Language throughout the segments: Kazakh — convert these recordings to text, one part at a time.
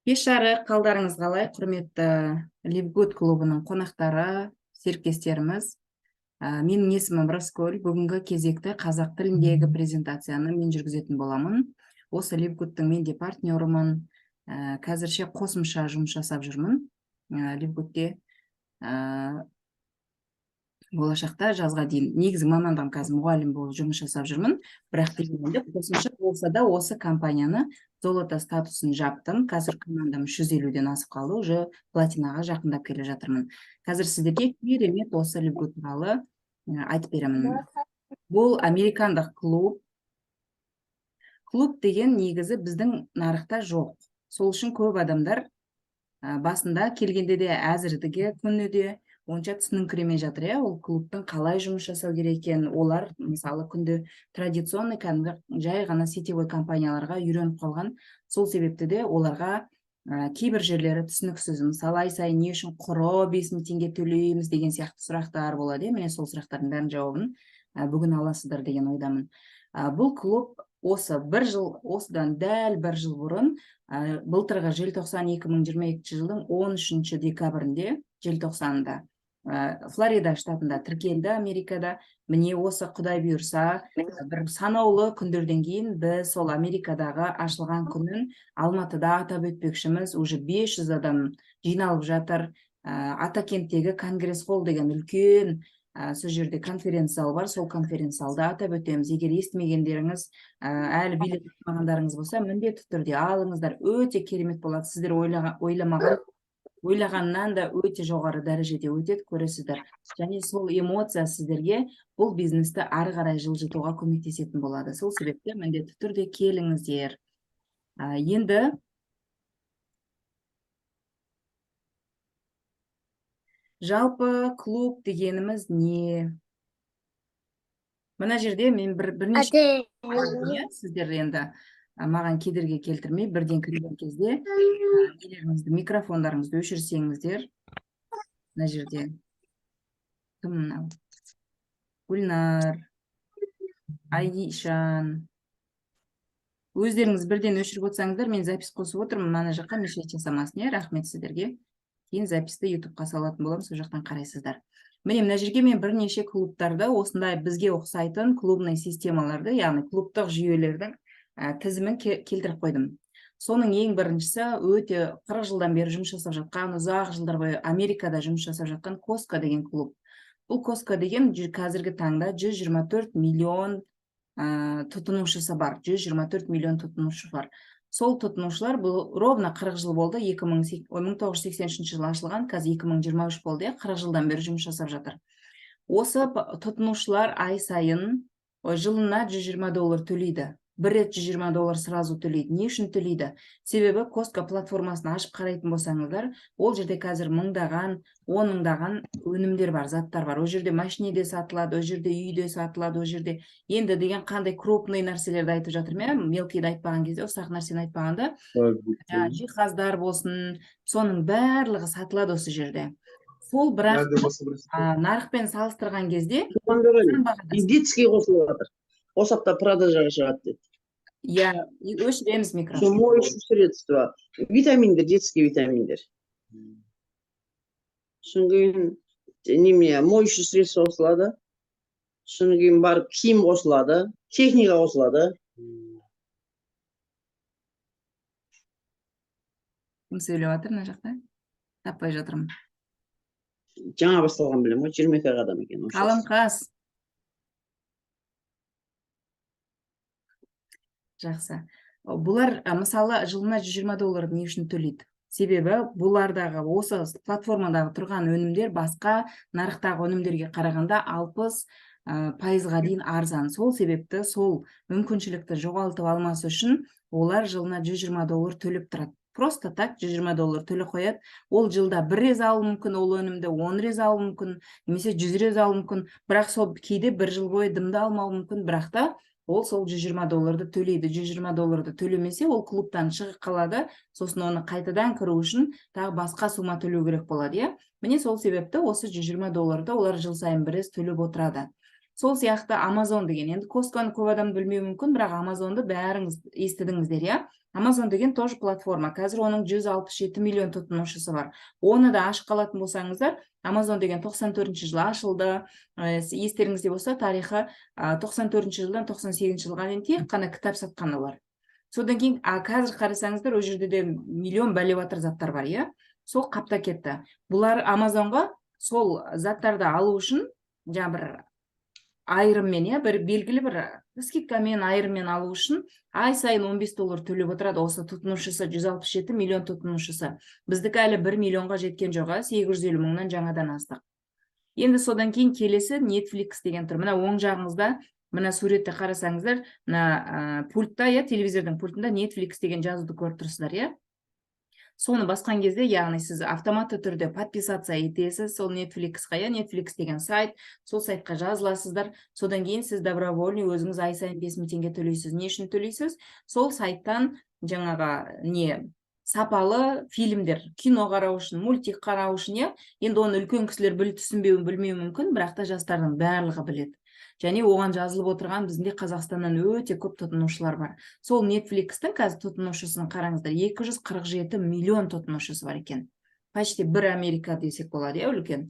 Кеш жарық, қалдарыңыз қалай, құрметті Livegood клубының қонақтары, серіктестеріміз? Менің есімім Рыскүл. Бүгінгі кезекті қазақ тіліндегі презентацияны мен жүргізетін боламын. Осы Livegood-тың мен де партнерымын. Қазірше қосымша жұмыс жасап жүрмін. Livegood-те болашақта жазға дейін негізгі мамандығым қазір мұғалім болып жұмыс жасап жүрмін, бірақ дегенмен де қосымша болса да осы компанияны золото статусын жаптым. Қазір командам 350-ден асып қалды, уже платинаға жақындап келе жатырмын. Қазір сіздерге керемет осы Livegood туралы айтып беремін. Бұл американдық клуб. Клуб деген негізі біздің нарықта жоқ. Сол үшін көп адамдар басында келгенде де, әзірдіге күні де онша түсініңкіремей жатыр, иә, ол клубтың қалай жұмыс жасау керек екенін. Олар мысалы күнде традиционный, кәдімгі жай ғана сетевой компанияларға үйреніп қалған. Сол себепті де оларға кейбір жерлері түсініксіз. Мысалы, ай сайын не үшін құры 5000 теңге төлейміз деген сияқты сұрақтар болады, иә. Міне, сол сұрақтардың бәрінің жауабын бүгін аласыздар деген ойдамын. Бұл клуб осы бір жыл, осыдан дәл бір жыл бұрын, былтырғы желтоқсан, 2022 жылдың 13 декабрінде, желтоқсанында Флорида штатында тіркелді, Америкада. Міне, осы Құдай бұйырса, бір санаулы күндерден кейін біз сол Америкадағы ашылған күнін Алматыда атап өтпекшіміз. Уже 500 адам жиналып жатыр. Атакенттегі Конгресс холл деген үлкен сол жерде конференц зал бар, сол конференц залда атап өтеміз. Егер естімегендеріңіз, әлі билет алмағандарыңыз болса, міндетті түрде алыңыздар. Өте керемет болады. Сіздер ойламаған, ойлағаннан да өте жоғары дәрежеде өтеді, көресіздер. Және сол эмоция сіздерге бұл бизнесті ары қарай жылжытуға көмектесетін болады. Сол себепті міндетті түрде келіңіздер. Енді жалпы клуб дегеніміз не? Мына жерде мен бірнеше, иә, сіздер енді маған кедергі келтірмей, бірден кірген кезде нелеріңізді, микрофондарыңызды өшірсеңіздер. Мына жерде кім мынау? Гүлнар, Айшан, өздеріңіз бірден өшіріп отырсаңыздар, мен запись қосып отырмын, ана жаққа мешать жасамасын, иә. Рахмет сіздерге. Кейін записьті Ютубқа салатын боламын, сол жақтан қарайсыздар. Міне, мына жерге мен бірнеше клубтарды, осындай бізге ұқсайтын клубный системаларды, яғни клубтық жүйелердің тізімін келтіріп қойдым. Соның ең біріншісі өте 40 жылдан бері жұмыс жасап жатқан, ұзақ жылдар бойы Америкада жұмыс жасап жатқан Костко деген клуб. Бұл Костко деген қазіргі таңда 124 миллион тұтынушысы бар. 124 миллион тұтынушы бар. Сол тұтынушылар, бұл ровно 40 жыл болды, 1983 жылы ашылған, қазір 2023 болды, иә, 40 жылдан бері жұмыс жасап жатыр. Осы тұтынушылар ай сайын, ой, жылына 120 доллар төлейді. Бір рет 120 доллар сразу төлейді. Не үшін төлейді? Себебі Костко платформасын ашып қарайтын болсаңыздар, ол жерде қазір мыңдаған, он мыңдаған өнімдер бар, заттар бар. Ол жерде машине де сатылады, ол жерде үй де сатылады, ол жерде енді деген қандай крупный нәрселерді айтып жатырмын, иә, мелкийді айтпаған кезде, ұсақ нәрсені айтпағанда, жиһаздар болсын, соның барлығы сатылады осы жерде. Сол бірақ нарықпен салыстырған кезде И детский қосылып жатыр. Осы апта продажаға шығады деді. Иә, өшіреміз микрофон. Моющие средства, витаминдер, детский витаминдер. Содан кейін немене, моющий средство қосылады. Содан кейін барып киім қосылады, техника қосылады. Кім сөйлеп жатыр мына жақта? Таппай жатырмын. Жаңа басталған, білемін ғой, 22 адам екен. Қаламқас. Жақсы. Бұлар мысалы жылына 120 доллар не үшін төлейді? Себебі бұлардағы, осы платформадағы тұрған өнімдер басқа нарықтағы өнімдерге қарағанда 60 пайызға дейін арзан. Сол себепті сол мүмкіншілікті жоғалтып алмас үшін олар жылына 120 доллар төлеп тұрады. Просто так 120 доллар төлеп қояды. Ол жылда бір рет алуы мүмкін, ол өнімді 10 рет алуы мүмкін, немесе 100 рет алуы мүмкін. Бірақ сол кейде бір жыл бойы дымды алмауы мүмкін, бірақ та ол сол 120 долларды төлейді. 120 долларды төлемесе, ол клубтан шығып қалады, сосын оны қайтадан кіру үшін тағы басқа сумма төлеу керек болады, иә. Міне, сол себепті осы 120 долларды олар жыл сайын бір рет төлеп отырады. Сол сияқты Амазон деген, енді Costco-ны көп адам білмеуі мүмкін, бірақ Амазонды бәріңіз естідіңіздер, иә. Амазон деген тоже платформа, қазір оның 167 миллион тұтынушысы бар. Оны да ашып қалатын болсаңыздар, Амазон деген 94 жылы ашылды. Естеріңізде болса, тарихы, 94 жылдан 98 жылға дейін тек қана кітап сатқан олар. Содан кейін, а қазір қарасаңыздар, ол жерде де миллион бәле заттар бар, иә, сол қапта кетті. Бұлар Амазонға сол заттарды алу үшін жаңа бір айырыммен, иә, бір белгілі бір скидкамен, айырыммен алу үшін ай сайын 15 доллар төлеп отырады. Осы тұтынушысы 167 миллион тұтынушысы, біздікі әлі 1 миллионға жеткен жоқ, а 850 мыңнан жаңадан астық. Енді содан кейін келесі Netflix деген тұр. Мына оң жағыңызда, мына суретті қарасаңыздар, мына пультта, иә, телевизордың пультында Netflix деген жазуды көріп тұрсыздар, иә. Соны басқан кезде, яғни сіз автоматты түрде подписаться етесіз сол Netflix-қа, иә. Netflix деген сайт, сол сайтқа жазыласыздар. Содан кейін сіз добровольный өзіңіз ай сайын 5000 теңге төлейсіз. Не үшін төлейсіз? Сол сайттан жаңағы не сапалы фильмдер, кино қарау үшін, мультик қарау үшін, иә. Енді оны үлкен кісілер түсінбеуі, білмеуі мүмкін, бірақ та жастардың барлығы біледі және оған жазылып отырған біздің де Қазақстаннан өте көп тұтынушылар бар. Сол Netflix-тің қазір тұтынушысын қараңыздар, 247 миллион тұтынушысы бар екен, почти бір Америка десек болады, иә, үлкен.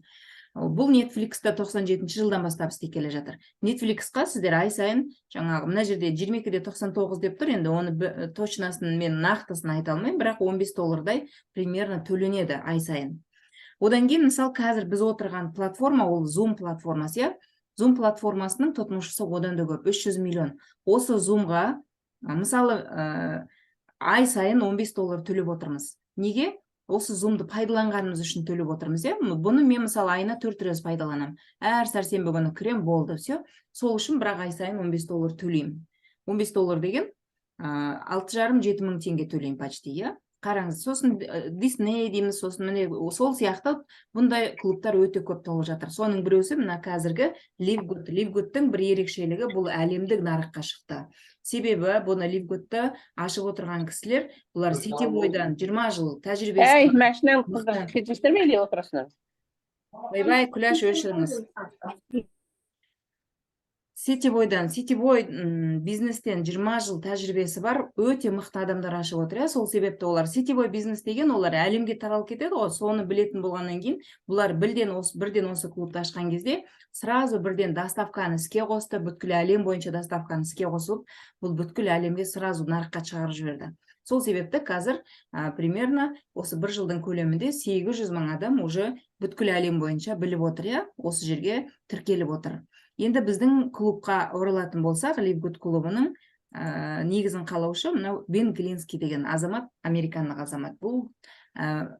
Бұл Netflix-та 97 жылдан бастап істеп келе жатыр. Netflix-қа сіздер ай сайын жаңағы мына жерде 22,99 деп тұр, енді оны точносын мен нақтысын айта алмаймын, бірақ 15 доллардай примерно төленеді ай сайын. Одан кейін, мысалы, қазір біз отырған платформа, ол Zoom платформасы, иә. Zoom платформасының тұтынушысы одан да көп, 300 миллион. Осы Zoom-ға, мысалы, ай сайын 15 доллар төлеп отырмыз. Неге? Осы Zoom-ды пайдаланғанымыз үшін төлеп отырмыз, иә. Бұны мен, мысалы, айына төрт рет пайдаланамын, әр сәрсенбі күні кірем, болды, все. Сол үшін бірақ ай сайын 15 доллар төлеймін. 15 доллар деген 6,5-7 мың теңге төлеймін почти, иә. Қараңыз, сосын Дисней дейміз, сосын міне сол сияқты бұндай клубтар өте көп толып жатыр. Соның біреусі мына қазіргі LiveGood. LiveGood-тың бір ерекшелігі, бұл әлемдік нарыққа шықты. Себебі бұны, LiveGood-ты ашып отырған кісілер, бұлар сетевойдан 20 жыл тәжірибесі Әй, бар. машинаны қыздар кетесіздер ме или отырасыңдар? Ойбай, Күләш, өшіріңіз. Сетевойдан, сетевой бизнестен 20 жыл тәжірибесі бар өте мықты адамдар ашып отыр, иә. Сол себепті олар сетевой бизнес деген, олар әлемге таралып кетеді ғой, соны білетін болғаннан кейін бұлар бірден осы клубты ашқан кезде сразу бірден доставканы іске қосты. Бүткіл әлем бойынша доставканы іске қосып, бұл бүткіл әлемге сразу нарыққа шығарып жіберді. Сол себепті қазір примерно осы бір жылдың көлемінде 800 мың адам уже бүткіл әлем бойынша біліп отыр, иә, осы жерге тіркеліп отыр. Енді біздің клубқа оралатын болсақ, LiveGood клубының негізін қалаушы мынау Бен Глинский деген азамат, американдық азамат. Бұл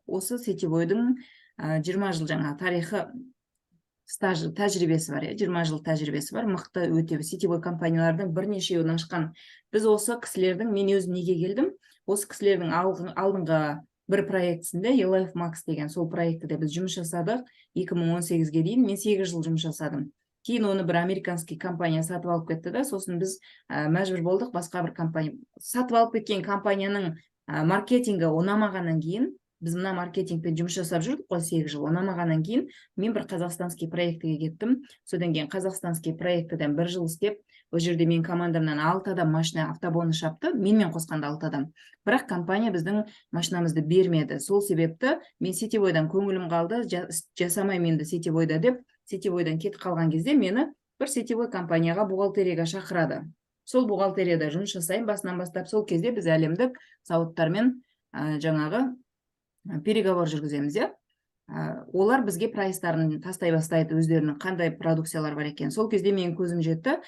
осы сетевойдың 20 жыл жаңа тарихы, стажы, тәжірибесі бар, иә, 20 жыл тәжірибесі бар, мықты өте сетевой компаниялардың бірнешеуін ашқан. Біз осы кісілердің, мен өзім неге келдім, осы кісілердің алдыңғы бір проектісінде, eLife Max деген сол проектіде біз жұмыс жасадық 2018-ге дейін. Мен 8 жыл жұмыс жасадым. Кейін оны бір американский компания сатып алып кетті да, сосын біз мәжбүр болдық басқа бір компания сатып алып кеткен компанияның маркетингі ұнамағаннан кейін, біз мына маркетингпен жұмыс жасап жүрдік қой 8 жыл, ұнамағаннан кейін мен бір казахстанский проектіге кеттім. Содан кейін казахстанский проектіден бір жыл істеп, ол жерде менің командамнан алты адам машина, автобонус шапты, менімен қосқанда алты адам, бірақ компания біздің машинамызды бермеді. Сол себепті мен сетевойдан көңілім қалды, жасамаймын енді сетевойда деп, сетевойдан кетіп қалған кезде мені бір сетевой компанияға бухгалтерияға шақырады. Сол бухгалтерияда жұмыс жасаймын басынан бастап. Сол кезде біз әлемдік зауыттармен жаңағы переговор жүргіземіз, иә. Олар бізге прайстарын тастай бастайды, өздерінің қандай продукциялар бар екен. Сол кезде менің көзім жетті: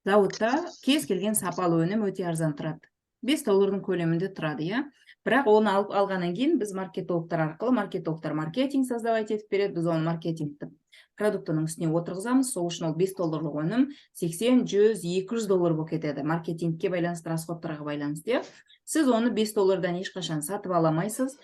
зауытта кез келген сапалы өнім өте арзан тұрады, 5 доллардың көлемінде тұрады, иә. Бірақ оны алып алғаннан кейін біз маркетологтар арқылы, маркетологтар маркетинг создавать етіп береді, біз оны маркетингті продуктының үстіне отырғызамыз. Сол үшін ол 5 долларлық өнім 80, 100, 200 доллар болып кетеді, маркетингке байланысты, расходтарға байланысты, иә. Сіз оны 5 доллардан ешқашан сатып ала алмайсыз,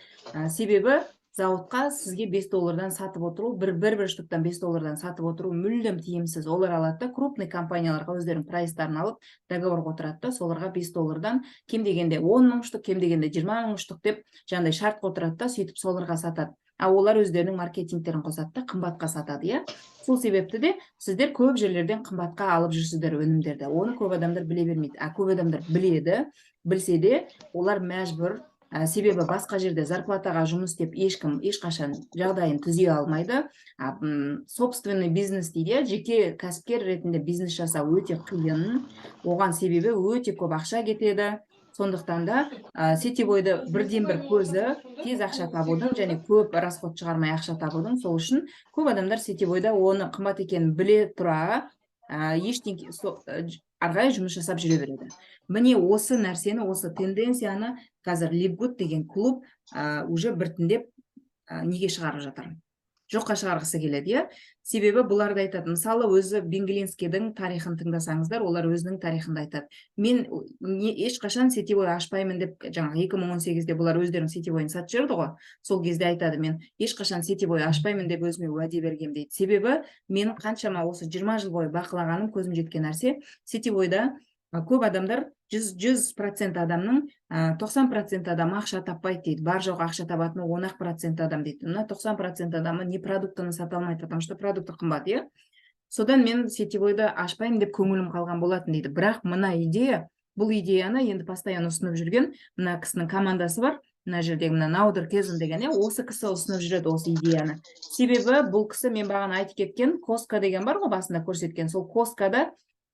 себебі зауытқа сізге 5 доллардан сатып отыру, бір штуктан 5 доллардан сатып отыру мүлдем тиімсіз. Олар алады да, крупный компанияларға өздерінің прайстарын алып, договорға отырады да, соларға 5 доллардан кем дегенде 10 мың штук, кем дегенде 20 мың штук деп жаңағыдай шартқа отырады да, сөйтіп соларға сатады. А олар өздерінің маркетингтерін қосады да, қымбатқа сатады, иә. Сол себепті де сіздер көп жерлерден қымбатқа алып жүрсіздер өнімдерді. Оны көп адамдар біле бермейді. А көп адамдар біледі, білсе де олар мәжбүр, себебі басқа жерде зарплатаға жұмыс істеп ешкім ешқашан жағдайын түзей алмайды. Собственный бизнес дейді, иә, жеке кәсіпкер ретінде бизнес жасау өте қиын. Оған себебі өте көп ақша кетеді. Сондықтан да сетевойды бірден бір көзі тез ақша табудың және көп расход шығармай ақша табудың. Сол үшін көп адамдар сетевойда оны қымбат екенін біле тұра, ештеңе ары қарай жұмыс жасап жүре береді. Міне, осы нәрсені, осы тенденцияны қазір LiveGood деген клуб уже біртіндеп неге шығарып жатыр, жоққа шығарғысы келеді, иә. Себебі бұларды айтады, мысалы, өзі Бенгелинскийдің тарихын тыңдасаңыздар, олар өзінің тарихында айтады: мен не, ешқашан сетевой ашпаймын деп. Жаңағы 2018-де бұлар өздерінің сетевойын сатып жіберді ғой, сол кезде айтады: мен ешқашан сетевой ашпаймын деп өзіме уәде бергем дейді. Себебі менің қаншама осы 20 жыл бойы бақылағаным, көзім жеткен нәрсе, сетевойда көп адамдар, 100% адамның 90% адам ақша таппайды дейді. Бар жоқ ақша табатыны 10-ақ процент адам дейді. Мына 90% адамы не продуктыны сата алмайды, потому что продукты қымбат, иә. Содан мен сетевойды ашпаймын деп көңілім қалған болатын дейді. Бірақ мына идея, бұл идеяны енді постоянно ұсынып жүрген мына кісінің командасы бар, мына жердегі мына Наудер Кезін деген, иә, осы кісі ұсынып жүреді осы идеяны. Себебі бұл кісі мен бағана айтып кеткен Costco деген бар ғой, басында көрсеткен, сол Costco-да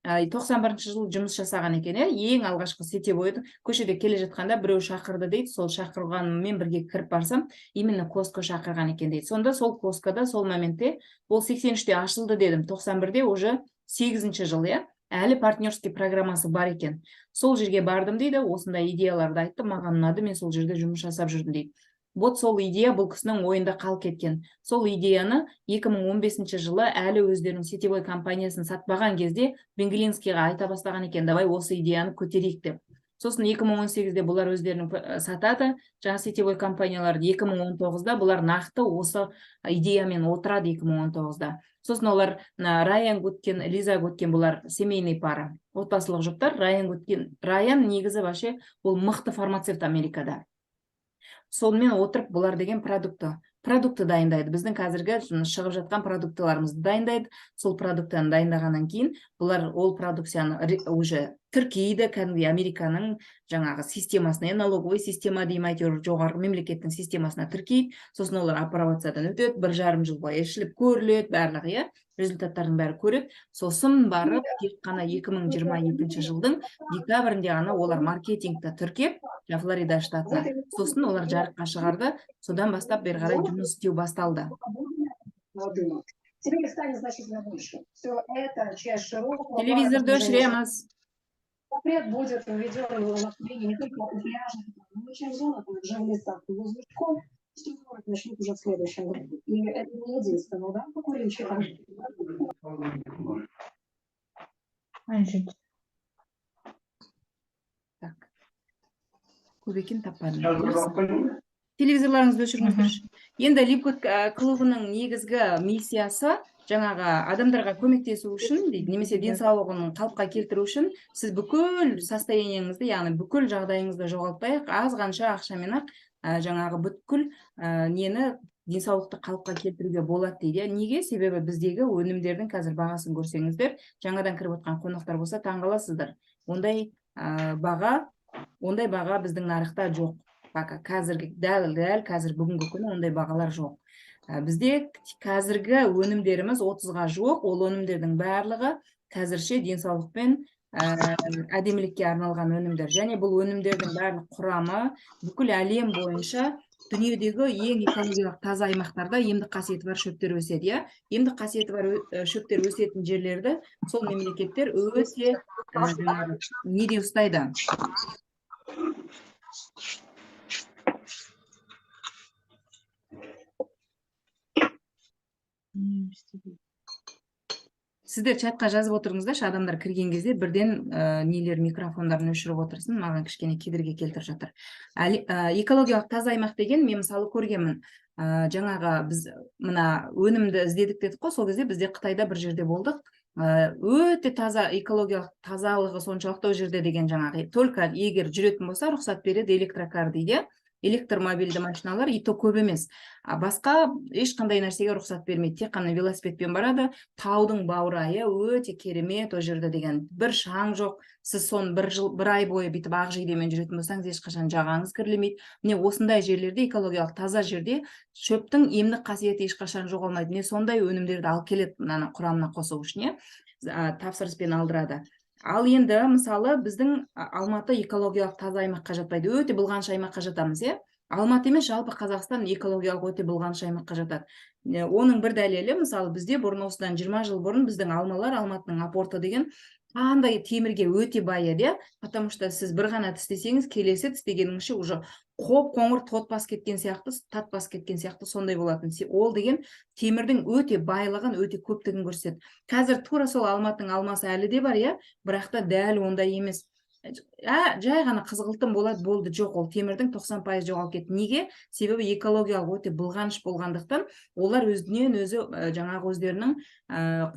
91-жылы жұмыс жасаған екен, иә. Ең алғашқы сетевойды көшеде келе жатқанда біреу шақырды дейді. Сол шақырғанымен бірге кіріп барсам, именно Costco шақырған екен дейді. Сонда сол Costco-да сол моментте, ол 83-те ашылды дедім, 91-де уже 8-жыл, иә, әлі партнерский программасы бар екен. Сол жерге бардым дейді, осындай идеяларды айтты, маған ұнады, мен сол жерде жұмыс жасап жүрдім дейді. Вот сол идея бұл кісінің ойында қалып кеткен. Сол идеяны 2015 жылы әлі өздерінің сетевой компаниясын сатпаған кезде Бенгелинскийға айта бастаған екен: давай осы идеяны көтерейік деп. Сосын 2018-де бұлар өздерінің сатады жаңа сетевой компанияларды. 2019-да бұлар нақты осы идеямен отырады 2019-да. Сосын олар мына Райан Гуткен, Лиза Гуткен, бұлар семейный пара, отбасылық жұптар. Райан Гуткен, Райан негізі вообще ол мықты фармацевт Америкада. Сонымен отырып бұлар деген продукты дайындайды, біздің қазіргі шығып жатқан продуктыларымызды дайындайды. Сол продуктыны дайындағаннан кейін бұлар ол продукцияны уже тіркейді кәдімгідей Американың жаңағы системасына, налоговый система деймін, әйтеуір жоғарғы мемлекеттің системасына тіркейді. Сосын олар апробациядан өтеді, 1,5 жыл бойы ішіліп көріледі барлығы, иә, результаттардың бәрі көреді. Сосын барып тек қана 2022 жылдың декабрінде ғана олар маркетингті тіркеп жаңа Флорида штатына, сосын олар жарыққа шығарды. Содан бастап бері қарай жұмыс істеу басталды. Дыма. Теперь их станет значительно больше. Все это часть широкого Телевизорды плана снижения. өшіреміз. Запрет будет введен на курение не только у пляжей, но и в зонах, а также в лесах и возле школ. Все начнут уже в следующем году. И это не единственный удар по курильщикам. Значит, Так, көп екен, таппадым. Жақсы. Телевизорларыңызды өшіріңіздерші. Енді LiveGood клубының негізгі миссиясы жаңағы адамдарға көмектесу үшін дейді немесе денсаулығын қалыпқа келтіру үшін. Сіз бүкіл состояниеңізді, яғни бүкіл жағдайыңызды жоғалтпай ақ, аз ғанша ақшамен ақ жаңағы бүткіл нені, денсаулықты қалыпқа келтіруге болады дейді, иә. Неге? Себебі біздегі өнімдердің қазір бағасын көрсеңіздер, жаңадан кіріп отқан қонақтар болса, таңғаласыздар. Ондай баға, ондай баға біздің нарықта жоқ пока. Қазіргі, дәл қазір, бүгінгі күні ондай бағалар жоқ. Бізде қазіргі өнімдеріміз 30-ға жуық. Ол өнімдердің барлығы қазірше денсаулық пен әдемілікке арналған өнімдер. Және бұл өнімдердің барлық құрамы бүкіл әлем бойынша дүниедегі ең экологиялық таза аймақтарда емдік қасиеті бар шөптер өседі, иә. Емдік қасиеті бар шөптер өсетін жерлерді сол мемлекеттер өте жаңағы неде ұстайды. Сіздер чатқа жазып отырыңыздаршы, адамдар кірген кезде бірден нелер, микрофондарын өшіріп отырсын, маған кішкене кедергі келтіріп жатыр. Экологиялық таза аймақ деген мен мысалы көргенмін. Жаңағы біз мына өнімді іздедік дедік қой, сол кезде бізде Қытайда бір жерде болдық. Өте таза, экологиялық тазалығы соншалықты, ол жерде деген жаңағы только егер жүретін болса, рұқсат береді электрокар дейді. Электромобильді машиналар, и то көп емес. А басқа ешқандай нәрсеге рұқсат бермейді, тек қана велосипедпен барады. Таудың баурайы өте керемет, ол жерде деген бір шаң жоқ. Сіз соны бір жыл, бір ай бойы бүйтіп ақ жейдемен жүретін болсаңыз, ешқашан жағаңыз кірлемейді. Міне, осындай жерлерде, экологиялық таза жерде шөптің емдік қасиеті ешқашан жоғалмайды. Міне, сондай өнімдерді алып келеді мынаны құрамына қосу үшін, иә, тапсырыспен алдырады. Ал енді, мысалы, біздің Алматы экологиялық таза аймаққа жатпайды, өте былғаныш аймаққа жатамыз, иә. Алматы емес, жалпы Қазақстан экологиялық өте былғаныш аймаққа жатады. Оның бір дәлелі, мысалы, бізде бұрын, осыдан 20 жыл бұрын біздің алмалар, Алматының апорты деген қандай темірге өте бай еді, иә. Потому что сіз бір ғана тістесеңіз, келесі тістегеніңізше уже қоп қоңыр тот басып кеткен сияқты, тат басып кеткен сияқты, сондай болатын. Ол деген темірдің өте байлығын, өте көптігін көрсетеді. Қазір тура сол Алматының алмасы әлі де бар, иә, бірақ та дәл ондай емес, жай ғана қызғылтым болады, болды. Жоқ, ол темірдің 90% жоғалып кетті. Неге? Себебі экологиялық өте былғаныш болғандықтан, олар өзінен өзі жаңағы өздерінің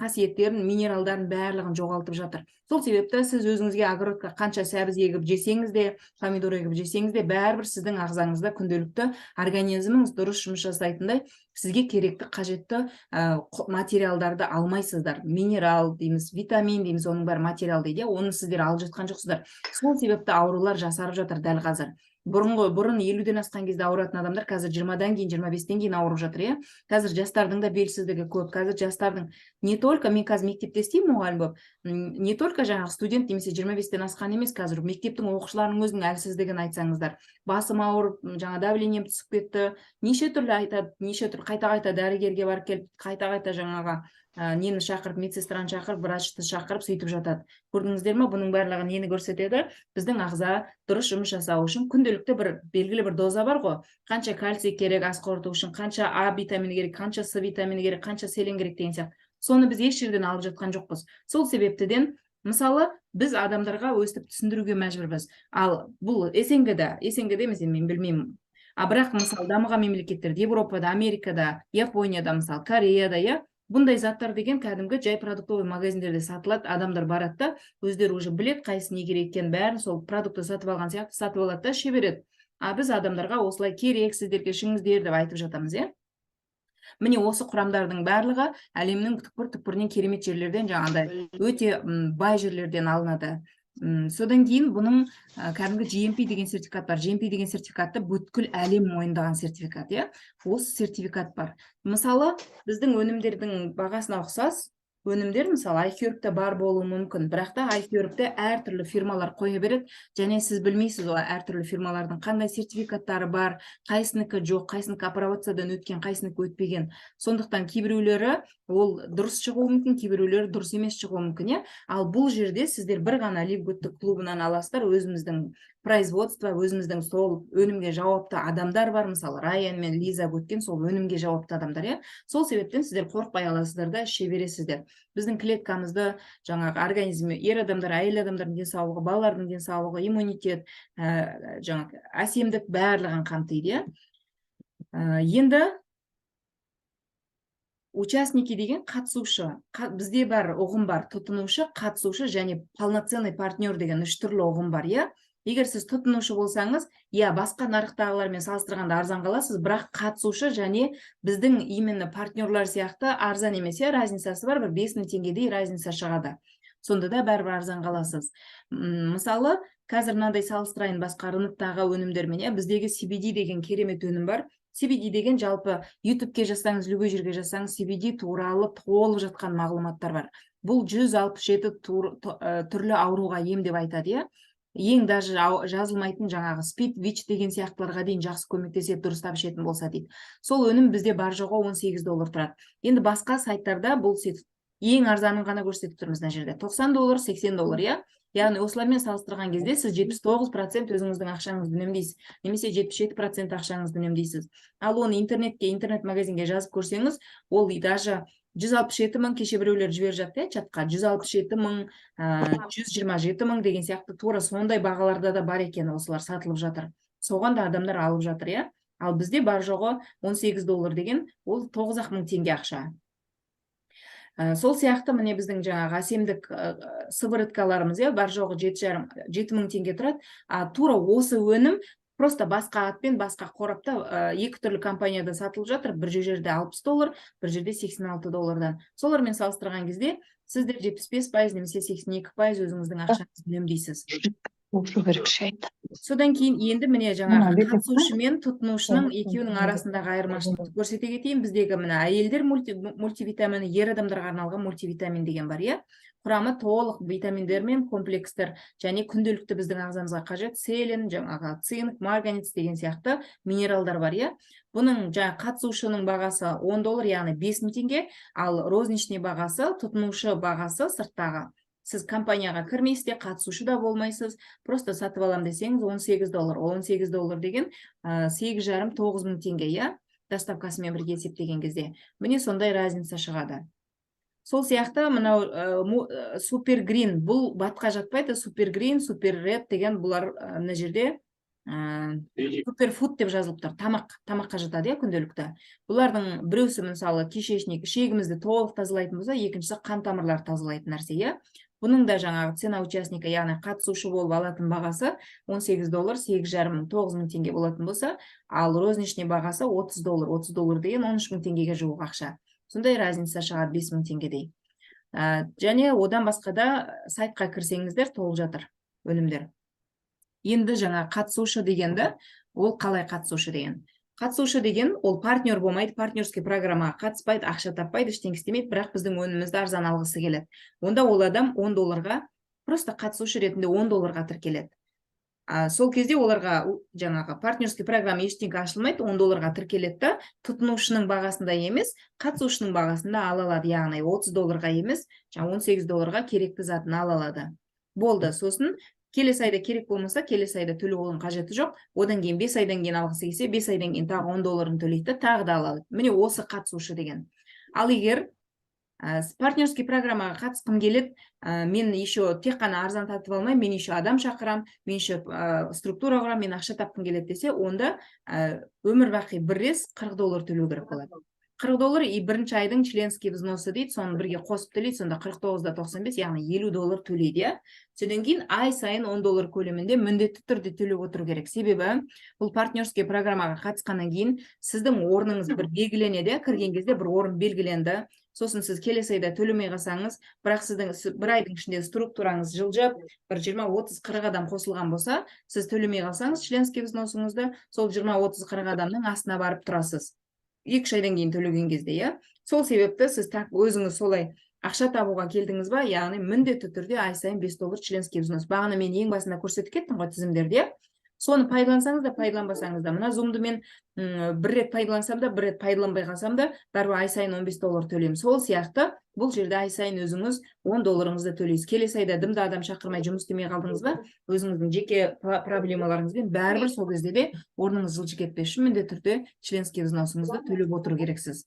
қасиеттерін, минералдарын, барлығын жоғалтып жатыр. Сол себепті сіз өзіңізге огородқа қанша сәбіз егіп жесеңіз де, помидор егіп жесеңіз де, бәрібір сіздің ағзаңызда күнделікті организміңіз дұрыс жұмыс жасайтындай сізге керекті, қажетті материалдарды алмайсыздар. Минерал дейміз, витамин дейміз, оның бәрі материал дейді, иә. Оны сіздер алып жатқан жоқсыздар. Сол себепті аурулар жасарып жатыр дәл қазір. Бұрын 50-ден асқан кезде ауыратын адамдар қазір 20-дан кейін, 25-тен кейін ауырып жатыр, иә. Қазір жастардың да белсіздігі көп. Қазір жастардың, не только мен қазір мектепте істеймін мұғалім болып, не только жаңағы студент немесе 25-тен асқан емес, қазір мектептің оқушыларының өзінің әлсіздігін айтсаңыздар, басым ауырып, жаңа давлением түсіп кетті, неше түрлі айтады, неше түрлі, қайта қайта дәрігерге барып келіп, қайта қайта жаңағы нені шақырып, медсестраны шақырып, врачты шақырып, сөйтіп жатады. Көрдіңіздер ме, бұның барлығы нені көрсетеді? Біздің ағза дұрыс жұмыс жасау үшін күнделікті бір белгілі бір доза бар ғой: қанша кальций керек ас қорыту үшін, қанша А витамині керек, қанша С витамині керек, қанша селен керек деген сияқты. Соны біз еш жерден алып жатқан жоқпыз. Сол себептіден, мысалы, біз адамдарға өстіп түсіндіруге мәжбүрміз. Ал бұл СНГ-да, СНГ-да емес енді, мен білмеймін, а бірақ, мысалы, дамыған мемлекеттерде, Европада, Америкада, Японияда, мысалы, Кореяда, иә, бұндай заттар деген кәдімгі жай продуктовый магазиндерде сатылады. Адамдар барады да, өздері уже біледі қайсысы не керек екенін, бәрін сол продукты сатып алған сияқты сатып алады да, іше береді. А біз адамдарға осылай керек сіздерге, ішіңіздер деп айтып жатамыз, иә. Міне, осы құрамдардың барлығы әлемнің түкпір түкпірінен, керемет жерлерден, жаңағыдай өте бай жерлерден алынады. Содан кейін бұның кәдімгі GMP деген сертификат бар. GMP деген сертификатты бүткіл әлем мойындаған сертификат, иә. Осы сертификат бар. Мысалы, біздің өнімдердің бағасына ұқсас өнімдер, мысалы, iHerb-те бар болуы мүмкін, бірақ та iHerb-те әртүрлі фирмалар қоя береді және сіз білмейсіз ол әртүрлі фирмалардың қандай сертификаттары бар, қайсынікі жоқ, қайсынікі апробациядан өткен, қайсынікі өтпеген. Сондықтан кейбіреулері ол дұрыс шығуы мүмкін, кейбіреулері дұрыс емес шығуы мүмкін, иә. Ал бұл жерде сіздер бір ғана Ливгудты клубынан аласыздар. Өзіміздің производство, өзіміздің сол өнімге жауапты адамдар бар. Мысалы, Райан мен Лиза өткен сол өнімге жауапты адамдар, иә. Сол себептен сіздер қорықпай аласыздар да, іше бересіздер. Біздің клеткамызды, жаңағы организм, ер адамдар, әйел адамдардың денсаулығы, балалардың денсаулығы, иммунитет, жаңағы әсемдік, барлығын қамтиды, иә. Енді участники деген қатысушы. Бізде бар ұғым бар: тұтынушы, қатысушы және полноценный партнер деген үш түрлі ұғым бар, иә. Егер сіз тұтынушы болсаңыз, иә, басқа нарықтағылармен салыстырғанда арзан қаласыз, бірақ қатысушы және біздің именно партнерлар сияқты арзан емес, иә. Разницасы бар, бір 5000 теңгедей разница шығады, сонда да бәрібір арзан қаласыз. Мысалы, қазір мынандай салыстырайын басқа рыноктағы өнімдермен, иә. Біздегі CBD деген керемет өнім бар. CBD деген, жалпы ютубке жазсаңыз, любой жерге жазсаңыз, CBD туралы толып жатқан мағлұматтар бар. Бұл 167 түрлі ауруға ем деп айтады, иә. Ең даже жазылмайтын жаңағы СПИД, ВИЧ деген сияқтыларға дейін жақсы көмектеседі, дұрыстап ішетін болса дейді. Сол өнім бізде бар жоғы 18 доллар тұрады. Енді басқа сайттарда бұл ең арзанын ғана көрсетіп тұрмыз мына жерде: 90 доллар, 80 доллар, иә. Яғни осылармен салыстырған кезде сіз 79% өзіңіздің ақшаңызды үнемдейсіз немесе 77% ақшаңызды үнемдейсіз. Ал оны интернетке, интернет магазинге жазып көрсеңіз, ол даже 167 000, кеше біреулер жіберіп жатты, иә, чатқа, 167 000, 127 000 деген сияқты, тура сондай бағаларда да бар екен, осылар сатылып жатыр. Соған да адамдар алып жатыр, иә. Ал бізде бар жоғы 18 доллар деген ол 9-ақ мың теңге ақша. Сол сияқты, міне, біздің жаңағы әсемдік сывороткаларымыз, иә, бар жоғы 7,5, 7000 теңге тұрады. А тура осы өнім Просто басқа атпен, басқа қорапта, екі түрлі компанияда сатылып жатыр. Бір жерде 60 доллар, бір жерде 86 доллардан. Солармен салыстырған кезде сіздер 75% немесе 82% өзіңіздің ақшаңызды үнемдейсіз. Содан кейін енді, міне, жаңағы қатысушы мен тұтынушының екеуінің арасындағы айырмашылықты көрсете кетейін. Біздегі, міне, әйелдер мультивитамині, ер адамдарға арналған мультивитамин деген бар, иә. Құрамы толық витаминдер мен комплекстер және күнделікті біздің ағзамызға қажет селен, жаңағы цинк, марганец деген сияқты минералдар бар, иә. Бұның жаңа қатысушының бағасы 10 доллар, яғни 5000 теңге, ал розничный бағасы, тұтынушы бағасы, сырттағы, сіз компанияға кірмейсіз де, қатысушы да болмайсыз, просто сатып алам десеңіз, 18 доллар. 18 доллар деген 8,5-9 мың теңге, иә, доставкасымен бірге есептеген кезде. Міне, сондай разница шығады. Сол сияқты мынау супер грин, бұл БАДқа жатпайды. Супер грин, супер ред деген бұлар, мына жерде супер фуд деп жазылып тұр, тамаққа жатады, иә, күнделікті. Бұлардың біреусі, мысалы, кишечник, ішегімізді толық тазалайтын болса, екіншісі қан тамырларды тазалайтын нәрсе, иә. Бұның да жаңағы цена участника, яғни қатысушы болып алатын бағасы 18 доллар, 8,5 мың, 9 мың теңге болатын болса, ал розничный бағасы 30 доллар. 30 доллар деген 13 мың теңгеге жуық ақша. Сондай разница шығады, 5 мың теңгедей. Және одан басқа да сайтқа кірсеңіздер, толып жатыр өнімдер. Енді жаңа қатысушы дегенді, ол қалай қатысушы деген? Қатысушы деген ол партнер болмайды, партнерский программаға қатыспайды, ақша таппайды, ештеңе істемейді, бірақ біздің өнімімізді арзан алғысы келеді. Онда ол адам 10 долларға, просто қатысушы ретінде 10 долларға тіркеледі. Сол кезде оларға жаңағы партнерский программа, ештеңе ашылмайды. 10 долларға тіркеледі да, тұтынушының бағасында емес, қатысушының бағасында ала алады, яғни 30 долларға емес, жаңа 18 долларға керекті затын ала алады, болды. Сосын келесі айда керек болмаса, келесі айда төлеудің қажеті жоқ. Одан кейін 5 айдан кейін алғысы келсе, 5 айдан кейін тағы 10 долларын төлейді да, тағы да ала алады. Міне, осы қатысушы деген. Ал егер партнерский программаға қатысқым келеді, мен еще тек қана арзан сатып алмаймын, мен еще адам шақырам, мен еще структура құрамын, мен ақша тапқым келеді десе, онда өмір бақи бір рет 40 доллар төлеу керек болады. 40 доллар и бірінші айдың членский взносы дейді, соны бірге қосып төлейді. Сонда 49,95, яғни 50 доллар төлейді, иә. Содан кейін ай сайын 10 доллар көлемінде міндетті түрде төлеп отыру керек, себебі бұл партнерский программаға қатысқаннан кейін сіздің орныңыз бір белгіленеді, иә. Кірген кезде бір орын белгіленді. Сосын сіз келесі айда төлемей қалсаңыз, бірақ сіздің бір айдың ішінде структураңыз жылжып, бір 20, 30, 40 адам қосылған болса, сіз төлемей қалсаңыз членский взносыңызды, сол 20, 30, 40 адамның астына барып тұрасыз 2-3 айдан кейін төлеген кезде, иә. Сол себепті сіз так өзіңіз солай ақша табуға келдіңіз ба, яғни міндетті түрде ай сайын 5 доллар членский взнос. Бағана мен ең басында көрсетіп кеттім ғой тізімдерді, иә. Соны пайдалансаңыз да, пайдаланбасаңыз да, мына зумды мен бір рет пайдалансам да, бір рет пайдаланбай қалсам да, бәрібір ай сайын 15 доллар төлеймін. Сол сияқты бұл жерде ай сайын өзіңіз 10 долларыңызды төлейсіз. Келесі айда дымды адам шақырмай, жұмыс істемей қалдыңыз ба, өзіңіздің жеке проблемаларыңызбен, бәрібір сол кезде де орныңыз жылжып кетпес үшін міндетті түрде членский взносыңызды төлеп отыру керексіз.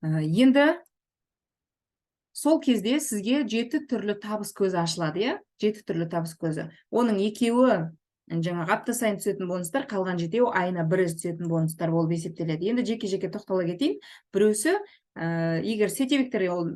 Енді сол кезде сізге жеті түрлі табыс көзі ашылады, иә. Жеті түрлі табыс көзі, оның екеуі жаңағы апта сайын түсетін бонустар, қалған жетеуі айына бір рет түсетін бонустар болып есептеледі. Енді жеке жеке тоқтала кетейін. Біреусі, егер сетевиктер ол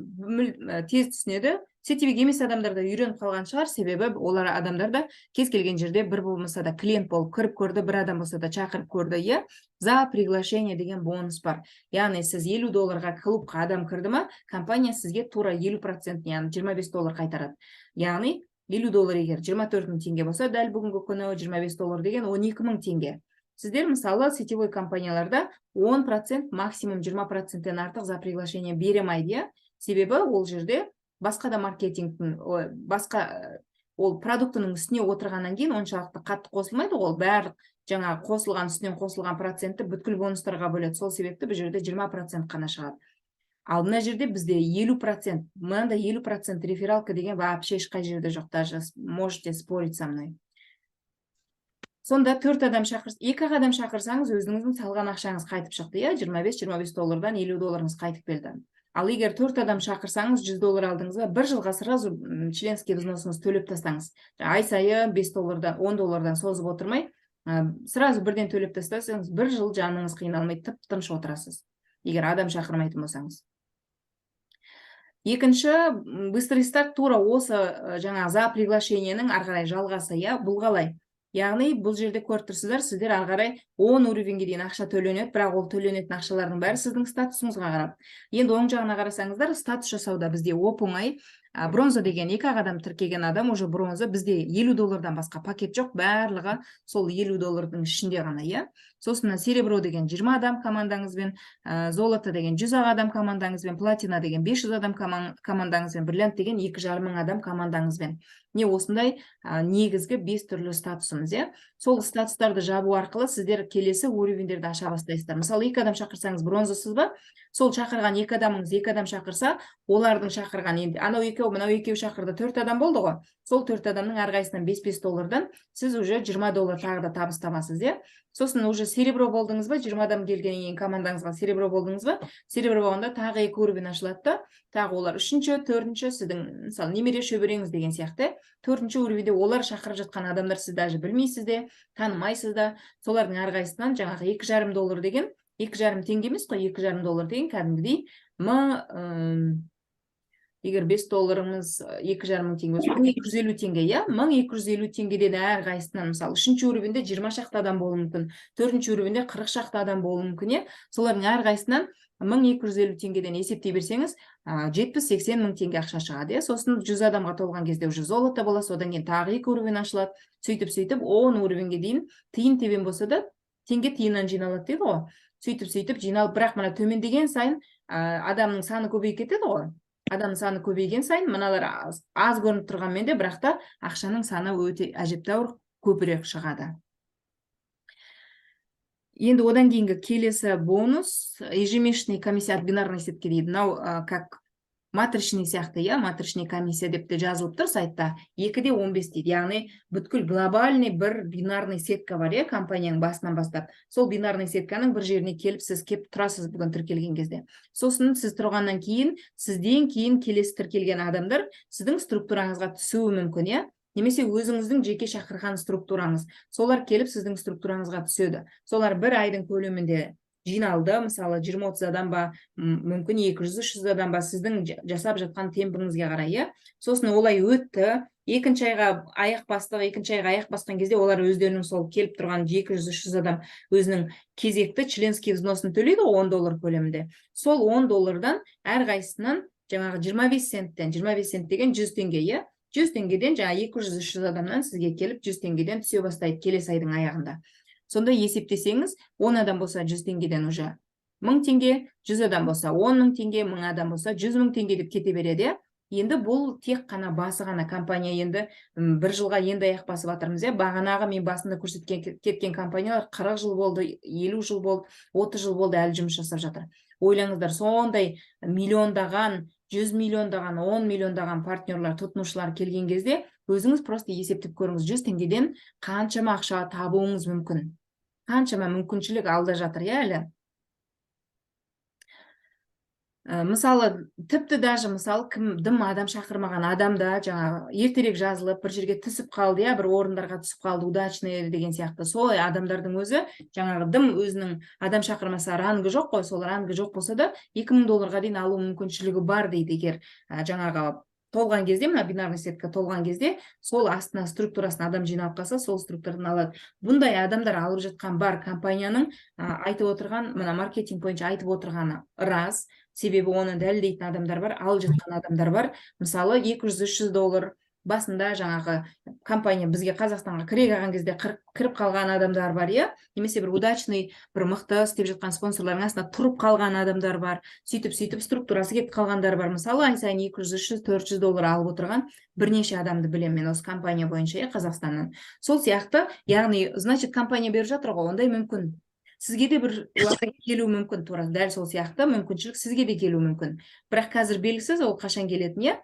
тез түсінеді, сетевик емес адамдар да үйреніп қалған шығар, себебі олар адамдар да кез келген жерде бір болмаса да клиент болып кіріп көрді, бір адам болса да шақырып көрді, иә. За приглашение деген бонус бар, яғни сіз 50 долларға клубқа адам кірді ма, компания сізге тура 50%, яғни 25 доллар қайтарады. Яғни 50 доллар егер 24 мың теңге болса, дәл бүгінгі күні 25 доллар деген 12 мың теңге. Сіздер, мысалы, сетевой компанияларда 10%, максимум 20%-тен артық за приглашение бере алмайды, иә. Себебі ол жерде басқа да маркетингтің, ой, басқа ол продуктының үстіне отырғаннан кейін оншалықты қатты қосылмайды ғой. Ол барлық жаңағы қосылған, үстінен қосылған процентті бүткіл бонустарға бөледі. Сол себепті бұл жерде 20% қана шығады. Ал мына жерде бізде 50%. Мынандай 50% рефералка деген вообще ешқай жерде жоқ, даже можете спорить со мной. Сонда төрт адам шақырс, екі ақ адам шақырсаңыз, өзіңіздің салған ақшаңыз қайтып шықты, иә. 25-25 доллардан 50 долларыңыз қайтып келді. Ал егер төрт адам шақырсаңыз, 100 доллар алдыңыз ба, бір жылға сразу членский взносыңызды төлеп тастаңыз. Ай сайын 5 доллардан, 10 доллардан созып отырмай, сразу бірден төлеп тастасаңыз, бір жыл жаныңыз қиналмай, тып тыныш отырасыз, егер адам шақырмайтын болсаңыз. Екінші быстрый старт, тура осы жаңағы за приглашениенің ары қарай жалғасы, иә. Бұл қалай? Яғни сіз 50 долларға клубқа адам кірдіңіз ба, Яғни бұл жерде көріп тұрсыздар, сіздер ары қарай 10 уровеньге дейін ақша төленеді, бірақ ол төленетін ақшалардың бәрі сіздің статусыңызға қарап. Енді оң жағына қарасаңыздар, статус жасауда бізде оп оңай. Бронза деген екі ақ адам тіркеген адам уже бронза. Бізде 50 доллардан басқа пакет жоқ, барлығы сол 50 доллардың ішінде ғана, иә. Сосын мына серебро деген 20 адам командаңызбен, золото деген 100 ақ адам командаңызбен, платина деген 500 адам командаңызбен, бриллиант деген 2,5 мың адам командаңызбен. Не осындай негізгі 5 түрлі статусымыз, иә. Сол статустарды жабу арқылы сіздер келесі уровеньдерді аша бастайсыздар. Мысалы, екі адам шақырсаңыз, бронзасыз ба? Сол шақырған екі адамыңыз екі адам шақырса, олардың шақырған, енді анау екеу, мынау екеу шақырды, төрт адам болды ғой. Сол төрт адамның әрқайсысынан 5-5 доллардан сіз уже 20 доллар тағы да табыс табасыз, иә. Сосын уже серебро болдыңыз ба, 20 адам келгеннен кейін командаңызға серебро болдыңыз ба, серебро болғанда тағы екі уровень ашылады да, тағы олар үшінші, төртінші, сіздің, мысалы, немере шөбереңіз деген сияқты, төртінші уровеньде олар шақырып жатқан адамдар, сіз даже білмейсіз де, танымайсыз да, солардың әрқайсысынан жаңағы 2,5 доллар деген, 2,5 теңге емес қой, 2,5 доллар деген кәдімгідей егер 5 долларыңыз 2,5 мың теңге болса, 1250 теңге, иә, 1250 теңгеден әрқайсысынан. Мысалы, үшінші уровеньде 20 шақты адам болуы мүмкін, төртінші уровеньде 40 шақты адам болуы мүмкін, иә. Солардың әрқайсысынан 1250 теңгеден есептей берсеңіз, 70-80 мың теңге ақша шығады, иә. Сосын 100 адамға толған кезде уже золото болады, содан кейін тағы екі уровень ашылады. Сөйтіп, сөйтіп 10 уровеньге дейін тиын тебен болса да, теңге тиыннан жиналады дейді ғой. Сөйтіп, сөйтіп жиналып, бірақ мына төмендеген сайын адамның саны көбейіп кетеді ғой. Адамның саны көбейген сайын мыналар аз, аз көрініп тұрғанмен де, бірақ та ақшаның саны өте әжептәуір көбірек шығады. Енді одан кейінгі келесі бонус — ежемесячный комиссия от бинарной сетки дейді. Мынау как матричный сияқты, иә, матричный комиссия деп те жазылып тұр сайтта. 2,15 дейді, яғни бүткіл глобальный бір бинарный сетка бар, иә, компанияның басынан бастап. Сол бинарный сетканың бір жеріне келіп, сіз кеп тұрасыз бүгін тіркелген кезде. Сосын сіз тұрғаннан кейін, сізден кейін келесі тіркелген адамдар сіздің структураңызға түсуі мүмкін, иә, немесе өзіңіздің жеке шақырған структураңыз, солар келіп сіздің структураңызға түседі. Солар бір айдың көлемінде жиналды, мысалы, 20-30 адам ба, мүмкін 200-300 адам ба, сіздің жасап жатқан темпіңізге қарай, иә. Сосын олай өтті, екінші айға аяқ бастық. Екінші айға аяқ басқан кезде олар өздерінің сол келіп тұрған 200-300 адам өзінің кезекті членский взносын төлейді ғой 10 доллар көлемінде. Сол 10 доллардан әрқайсысынан жаңағы 25 центтен, 25 цент деген 100 теңге, иә, 100 теңгеден жаңағы 200-300 адамнан сізге келіп 100 теңгеден түсе бастайды келесі айдың аяғында. Сонда есептесеңіз, 10 адам болса, 100 теңгеден уже 1000 теңге, 100 адам болса, 10 мың теңге, 1000 адам болса, 100 мың теңге деп кете береді, иә. Енді бұл тек қана басы ғана. Компания енді бір жылға енді аяқ басып жатырмыз, иә. Бағанағы мен басында көрсеткен кеткен компаниялар 40 жыл болды, 50 жыл болды, 30 жыл болды, әлі жұмыс жасап жатыр. Ойлаңыздар, сондай миллиондаған, 100 миллиондаған, 10 миллиондаған партнерлар, тұтынушылар келген кезде өзіңіз просто есептеп көріңіз, 100 теңгеден қаншама ақша табуыңыз мүмкін, қаншама мүмкіншілік алда жатыр, иә, әлі. Мысалы, тіпті даже, мысалы, кім дым адам шақырмаған адам да жаңағы ертерек жазылып, бір жерге түсіп қалды, иә, бір орындарға түсіп қалды, удачный деген сияқты. Сол адамдардың өзі жаңағы дым өзінің адам шақырмаса, рангы жоқ қой, сол рангы жоқ болса да, 2000 долларға дейін алу мүмкіншілігі бар дейді. Егер жаңағы толған кезде, мына бинарный сетка толған кезде, сол астына структурасына адам жиналып қалса, сол структурадан алады. Бұндай адамдар алып жатқан бар. Компанияның айтып отырған, мына маркетинг бойынша айтып отырғаны рас, себебі оны дәлелдейтін адамдар бар, алып жатқан адамдар бар. Мысалы, 200-300 доллар басында жаңағы компания бізге Қазақстанға кіре қалған кезде кіріп қалған адамдар бар, иә, немесе бір удачный, бір мықты істеп жатқан спонсорлардың астына тұрып қалған адамдар бар. Сөйтіп, сөйтіп структурасы кетіп қалғандар бар. Мысалы, ай сайын 200, 300, 400 доллар алып отырған бірнеше адамды білемін мен осы компания бойынша, иә, Қазақстаннан. Сол сияқты, яғни, значит, компания беріп жатыр ғой, ондай мүмкін сізге де бір уақыт келуі мүмкін. Тура дәл сол сияқты мүмкіншілік сізге де келуі мүмкін, бірақ қазір белгісіз ол қашан келетіні, иә.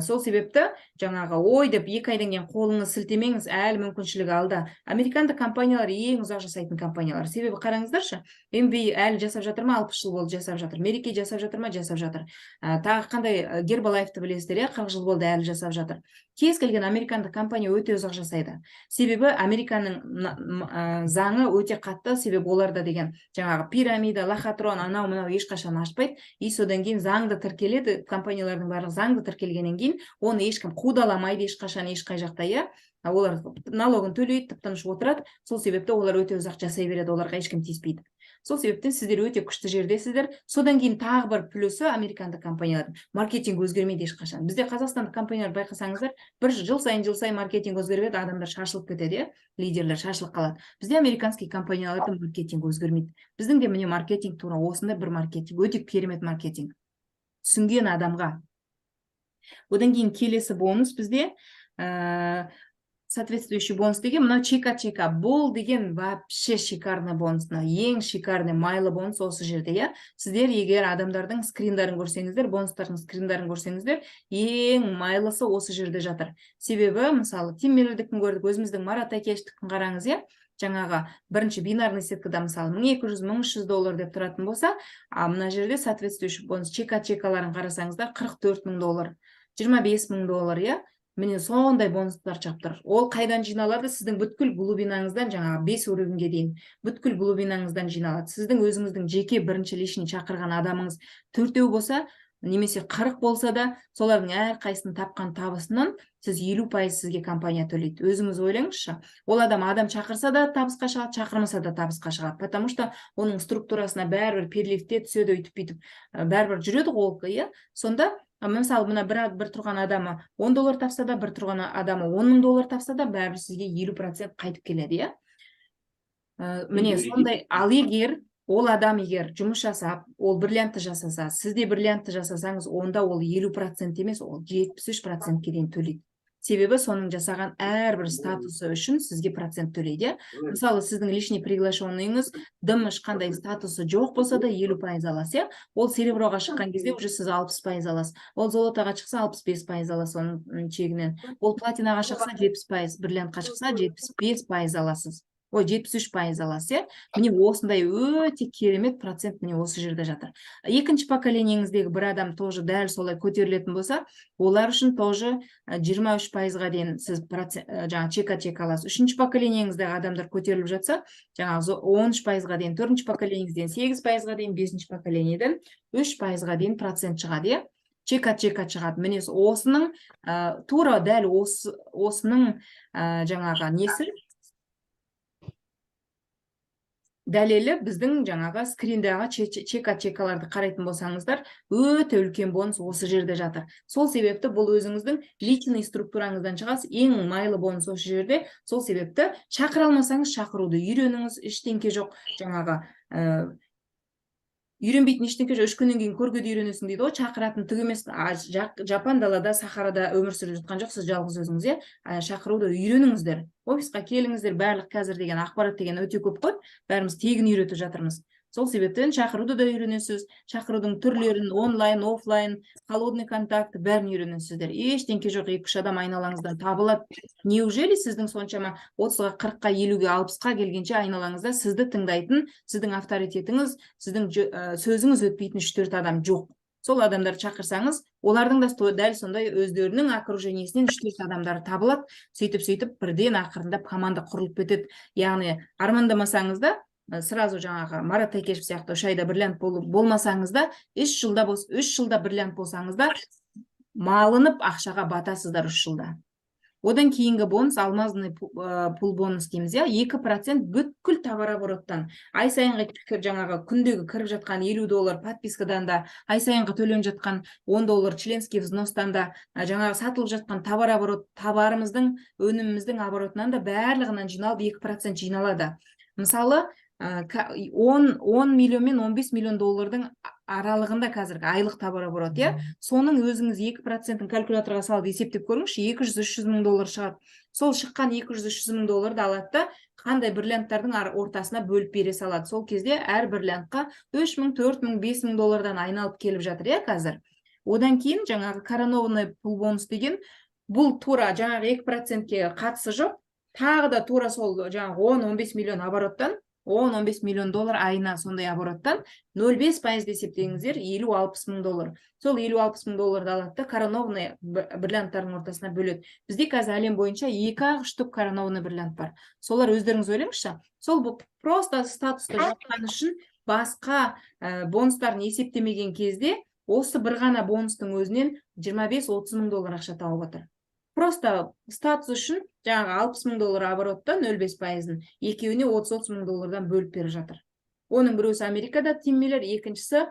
Сол себепті жаңағы ой деп 2 айдан кейін қолыңыз сілтемеңіз, әлі мүмкіншілік алда. Американдық компаниялар ең ұзақ жасайтын компаниялар. Себебі қараңыздаршы, Amway әлі жасап жатыр ма? 60 жыл болды, жасап жатыр. Mary Kay жасап жатыр ма? Жасап жатыр. Тағы қандай, Гербалайфты білесіздер, иә, 40 жыл болды, әлі жасап жатыр. Кез келген американдық компания өте ұзақ жасайды, себебі Американың заңы өте қатты. Себебі оларда деген жаңағы пирамида, лохотрон, анау мынау ешқашан ашпайды. И содан кейін заңды тіркеледі компаниялардың барлығы. Заңды тіркелгеннен кейін оны ешкім қудаламайды ешқашан, ешқай жақта, иә. Олар налогын төлейді, тып тыныш отырады. Сол себепті олар өте ұзақ жасай береді, оларға ешкім тиіспейді. Сол себептен сіздер өте күшті жердесіздер. Содан кейін тағы бір плюсы: американдық компаниялардың маркетинг өзгермейді ешқашан. Бізде қазақстандық компаниялар, байқасаңыздар, бір жыл сайын, жыл сайын маркетинг өзгеріп еді, адамдар шашылып кетеді, иә, лидерлер шашылып қалады. Бізде американский компаниялардың маркетинг өзгермейді. Біздің де, міне, маркетинг тура осындай бір маркетинг, өте керемет маркетинг түсінген адамға. Одан кейін келесі бонус бізде соответствующий бонус деген мынау чека чека. Бұл деген вообще шикарный бонус, мынау ең шикарный, майлы бонус осы жерде, иә. Сіздер егер адамдардың скриндарын көрсеңіздер, бонустардың скриндарын көрсеңіздер, ең майлысы осы жерде жатыр. Себебі, мысалы, Тим Миллердікін көрдік, өзіміздің Марат Әкештікін қараңыз, иә. Жаңағы бірінші бинарный сеткада, мысалы, 1200, 1300 доллар деп тұратын болса, а мына жерде соответствующий бонус чека чекаларын қарасаңыздар, 44 000 доллар, 25 000 доллар, иә. Міне, сондай бонустар шығып тұр. Ол қайдан жиналады? Сіздің бүткіл глубинаңыздан, жаңағы бес уровеньге дейін бүткіл глубинаңыздан жиналады. Сіздің өзіңіздің жеке бірінші личный шақырған адамыңыз төртеу болса немесе 40 болса да, солардың әрқайсысының тапқан табысынан сіз 50%, сізге компания төлейді. Өзіңіз ойлаңызшы, ол адам адам шақырса да, табысқа шығады, шақырмаса да, табысқа шығады, потому что оның структурасына бәрібір переливте түседі, өйтіп бүйтіп бәрібір жүреді ғой ол, иә. Сонда мысалы, мына бір тұрған адамы 10 доллар тапса да, бір тұрған адамы 10 мың доллар тапса да, бәрібір сізге 50% қайтып келеді, иә. Міне, сондай. Ал егер ол адам егер жұмыс жасап, ол бриллиантты жасаса, сіз де бриллиантты жасасаңыз, онда ол 50% емес, ол 73%-ке дейін төлейді. Себебі соның жасаған әрбір статусы үшін сізге процент төлейді, иә. Мысалы, сіздің личный приглашенныйыңыз дым ешқандай статусы жоқ болса да, 50% аласыз, иә. Ол сереброға шыққан кезде уже сіз 60% аласыз, ол золотоға шықса, 65% аласыз оның чегінен, ол платинаға шықса, 70%, бриллиантқа шықса, 75% аласыз, ой, 73% аласыз, иә. Міне, осындай өте керемет процент, міне, осы жерде жатыр. Екінші поколениеңіздегі бір адам тоже дәл солай көтерілетін болса, олар үшін тоже 23%-ға дейін сіз жаңағы чека чек аласыз. Үшінші поколениеңіздегі адамдар көтеріліп жатса, жаңағы 13%-ға дейін, төртінші поколениеңізден 8%-ға дейін, бесінші поколениеден 3%-ға дейін процент шығады, иә, чека чека шығады. Міне, осының тура дәл осы осының жаңағы несі, дәлелі біздің жаңағы скриндағы чека чекаларды қарайтын болсаңыздар, өте үлкен бонус осы жерде жатыр. Сол себепті бұл өзіңіздің личный структураңыздан шығасыз, ең майлы бонус осы жерде. Сол себепті шақыра алмасаңыз, шақыруды үйреніңіз, ештеңке жоқ. Жаңағы үйренбейтін ештеңке жоқ, 3 күннен кейін көрге де үйренесің дейді ғой. Шақыратын түк емес, жапан далада, сахарада өмір сүріп жатқан жоқсыз жалғыз өзіңіз, иә. Шақыруды үйреніңіздер, офисқа келіңіздер. Барлық қазір деген ақпарат деген өте көп қой, бәріміз тегін үйретіп жатырмыз. Сол себептен шақыруды да үйренесіз, шақырудың түрлерін, онлайн, офлайн, холодный контакт, бәрін үйренесіздер. Ештеңке жоқ, екі үш адам айналаңыздан табылады. Неужели сіздің соншама 30-ға, 40-қа, 50-ге, 60-қа келгенше айналаңызда сізді тыңдайтын, сіздің авторитетіңіз, сіздің сөзіңіз өтпейтін үш төрт адам жоқ? Сол адамдарды шақырсаңыз, олардың да дәл сондай өздерінің окружениесінен үш төрт адамдары табылады. Сөйтіп, сөйтіп, бірден ақырындап команда құрылып кетеді. Яғни армандамасаңыз да, сразу жаңағы Марат Тәкешев сияқты 3 айда бриллиант болмасаңыз да, 3 жылда 3 жылда бриллиант болсаңыз да, малынып ақшаға батасыздар 3 жылда. Одан кейінгі бонус алмазный пул бонус дейміз, иә. 2% бүткіл товарообороттан, ай сайынғы жаңағы күндегі кіріп жатқан 50 доллар подпискадан да, ай сайынғы төленіп жатқан 10 доллар членский взностан да, жаңағы сатылып жатқан товарооборот, товарымыздың, өніміміздің оборотынан да, барлығынан жиналып 2% жиналады. Мысалы, 10 миллион мен 15 миллион доллардың аралығында қазіргі айлық товарооборот, иә. Соның өзіңіз 2%-ін калькуляторға салып есептеп көріңізші, 200-300 мың доллар шығады. Сол шыққан 200-300 мың долларды алады да, қандай бриллианттардың ортасына бөліп бере салады. Сол кезде әр бриллиантқа 3 мың, 4 мың, 5 мың доллардан айналып келіп жатыр, иә, қазір. Одан кейін жаңағы коронованный пул бонус деген, бұл тура жаңағы 2%-ке қатысы жоқ, тағы да тура сол жаңағы 10-15 миллион обороттан, 10-15 миллион доллар айына сондай обороттан 0,5% есептеңіздер, 50-60 мың доллар. Сол 50-60 мың долларды алады да, коронованный бриллианттардың ортасына бөледі. Бізде қазір әлем бойынша екі ақ штук коронованный бриллиант бар. Солар, өздеріңіз ойлаңызшы, сол бұл просто статусты жапқан үшін, басқа бонустарын есептемеген кезде, осы бір ғана бонустың өзінен 25-30 мың доллар ақша тауып отыр. Просто статус үшін. Жаңағы Жаңағы 60 000 доллар обороттан 0,5 пайызын екеуіне 30-30 мың доллардан бөліп беріп жатыр. Оның біреусі Америкада, Тим Миллер, екіншісі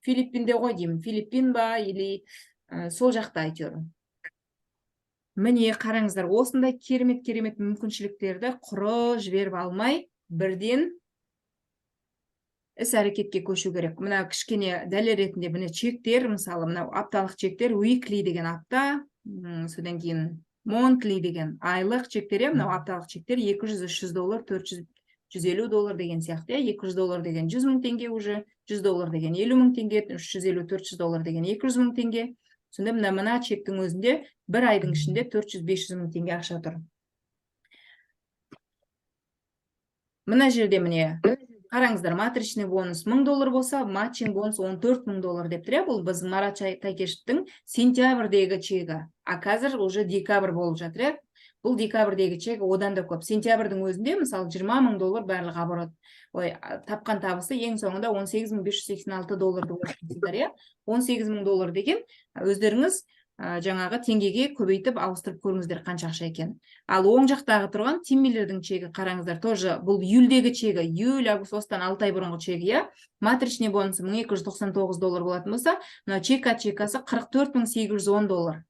Филиппинде ғой деймін, Филиппин ба или сол жақта әйтеуір. Міне, қараңыздар, осындай керемет керемет мүмкіншіліктерді құры жіберіп алмай, бірден іс әрекетке көшу керек. Мына кішкене дәлел ретінде, міне, чектер, мысалы, мынау апталық чектер, weekly деген апта, содан кейін monthly деген айлық чектер, иә. Мынау апталық чектер 200-300 доллар, 400, 150 доллар деген сияқты, иә. 200 доллар деген 100 мың теңге уже, 100 доллар деген 50 мың теңге, 350-400 доллар деген 200 мың теңге. Сонда мына чектің өзінде бір айдың ішінде 400-500 мың теңге ақша тұр. Мына жерде, міне, қараңыздар, матричный бонус 1000 доллар болса, матчинг бонус 14 мың доллар деп тұр, иә. Бұл біздің Марат Тайкешевтің сентябрьдегі чегі, а қазір уже декабрь болып жатыр, иә. Бұл декабрьдегі чек одан да көп. Сентябрьдің өзінде, мысалы, 20 мың доллар барлық оборот, ой, тапқан табысы ең соңында 18 586 долларды көрсетесіздер, иә. 18 мың доллар деген, өздеріңіз жаңағы теңгеге көбейтіп, ауыстырып көріңіздер, қанша ақша екен. Ал оң жақтағы тұрған Тим Миллердің чегі, қараңыздар, тоже бұл июльдегі чегі, июль, август, осыдан 6 ай бұрынғы чегі, иә. Матричный бонусы 1299 доллар болатын болса, мына чека чекасы 44 810 доллар.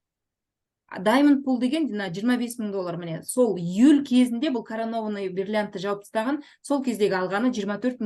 Diamond Pool деген мына 25 мың доллар. Міне, сол июль кезінде бұл коронованный бриллиантты жауып тастаған, сол кездегі алғаны 24 мың.